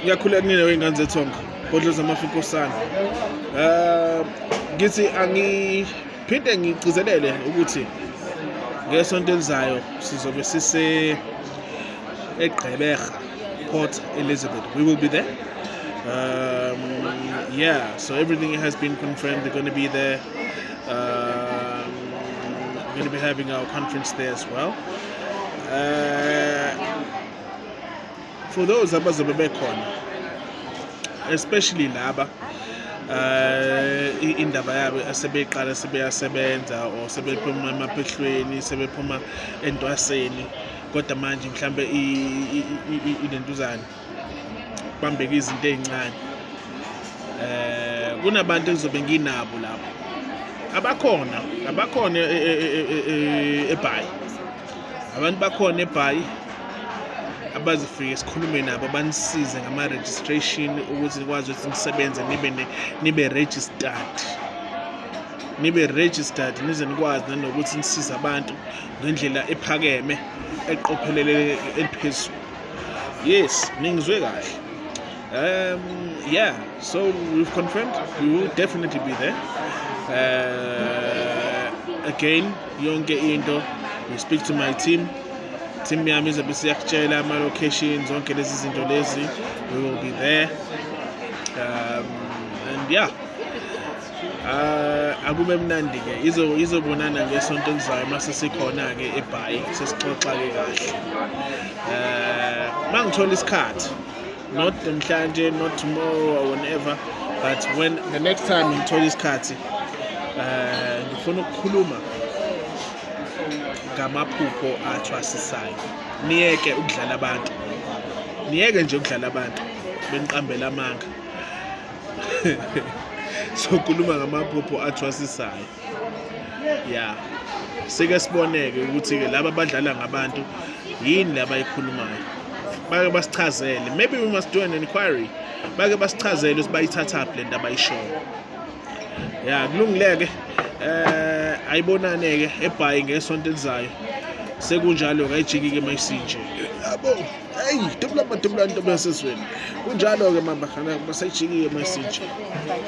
Ngiyakhuleka kunina wey'ngane zethonga, bhodlo zamafinkosana. Ngithi angiphinde ngigcizelele ukuthi ngesonto elizayo sizobe sise eGqeberha, Port Elizabeth. We will be there. Yeah, so everything has been confirmed. We're going to be there. We're going to be having our conference there as well. For those abazobe bekhona, especially laba indaba yabo asebeqala sebeyasebenza or sebephuma emaphehlweni, sebephuma entwaseni, kodwa manje mhlambe ilentuzane bambeke izinto ey'ncane, kunabantu engizobe nginabo lapho abakhona eBhayi. Abantu bakhona eBhayi abazofike sikhulume nabo, banisize ngama-registration ukuthi nikwazi ukuthi nisebenze, nibe registered, nize nikwazi nanokuthi nisize abantu ngendlela ephakeme, eqophelele eliphezulu. Yes, ningizwe kahle. Yeah, so we've confirmed we will definitely be there. Again, yonke into, we speak to my team, team yami izobe siyakutshela ama-locations, zonke lezi zinto lezi. We will be there. And yeah, akube mnandi ke, izobonana ngesonto elizayo mase sikhona ke eBhayi, sesixoxa ke kahle. Mangithola isikhathi, not namhlanje, not tomorrow or whenever, but when the next time ngithola isikhathi, ngifuna ukukhuluma ngamaphupho athwasisayo. Niyeke ukudlala abantu, niyeke nje ukudlala abantu beniqambela amanga. Sokhuluma ngamaphupho athwasisayo ya, sike siboneke ukuthi-ke laba abadlala ngabantu yini labayikhulumayo. Bake basichazele. Maybe we must do an inquiry, bake basichazele ukuthi bayithathaphi le nto abayishoyo. Ya, kulungile-ke. Ayibonane-ke eBhayi ngesonto elizayo. Sekunjalo, kayijiki-ke mayisinje yabo. Eyi, dubula madubula, ntombi yasezweni, kunjalo-ke mama, basayijiki-ke mayisinje.